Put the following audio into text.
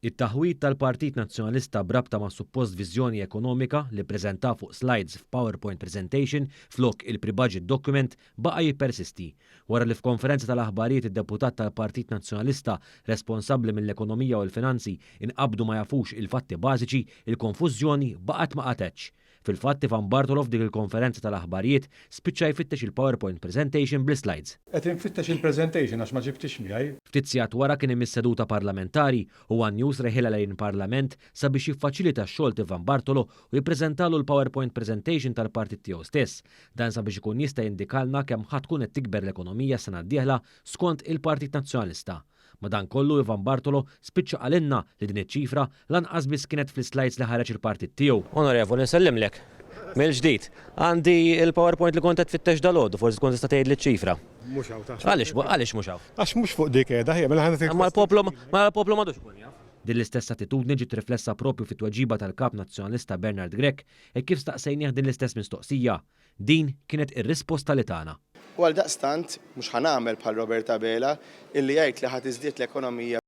It-taħwid tal-Partit Nazzjonalista b'rabta ma' suppost viżjoni ekonomika li ppreżenta fuq slides f'PowerPoint presentation flok il-pre-budget document baqa' jippersisti. Wara li f'konferenza tal-aħbarijiet id-deputat tal-Partit Nazzjonalista responsabbli mill-ekonomija u l-finanzi inqabdu ma jafux il-fatti bażiċi, il-konfużjoni baqgħet ma qatgħetx. Fil-fatt Ivan Bartolo f'dik il-konferenza tal-aħbarijiet spiċċa jfittex il-PowerPoint presentation bl-islides. Qed infittex il-presentation għax ma ġibtix miegħi. Ftit sigħat wara kien imiss seduta parlamentari u one News reħilha lejn il-Parlament sabiex jiffaċilita x-xogħol t'Ivan Bartolo u jippreżentalu l-PowerPoint presentation tal-partit tiegħu stess. Dan sabiex ikun jista' jindikalna kemm ħa tkun qed tikber l-ekonomija s-sena d-dieħla skont il-Partit Nazzjonalista. Madankollu Ivan Bartolo spiċċa qalilna li din iċ-ċifra lanqas biss kienet fl-islides li ħareġ il-partit tiegħu. Onorevoli, nsellimlek. Mill-ġdid. Għandi il-PowerPoint li kont qed tfittex dalgħodu, forsi tkun tista' tgħidli ċ-ċifra. Mhux hawn taħt. Għaliex għaliex mhux hawn? Għax mhux fuq dik qiegħda ħija, mela ħa Ma l-poplu ma l-poplu m'għadux ikun jaf. Din l-istess attitudni ġiet riflessa propju fit-tweġiba tal-Kap Nazzjonalista Bernard Grech e kif staqsejnieh din l-istess mistoqsija. Din kienet ir-risposta li tana. U għaldaqstant, mhux ħa nagħmel bħal Robert Abela, illi jgħid li ħa tiżdied l-ekonomija.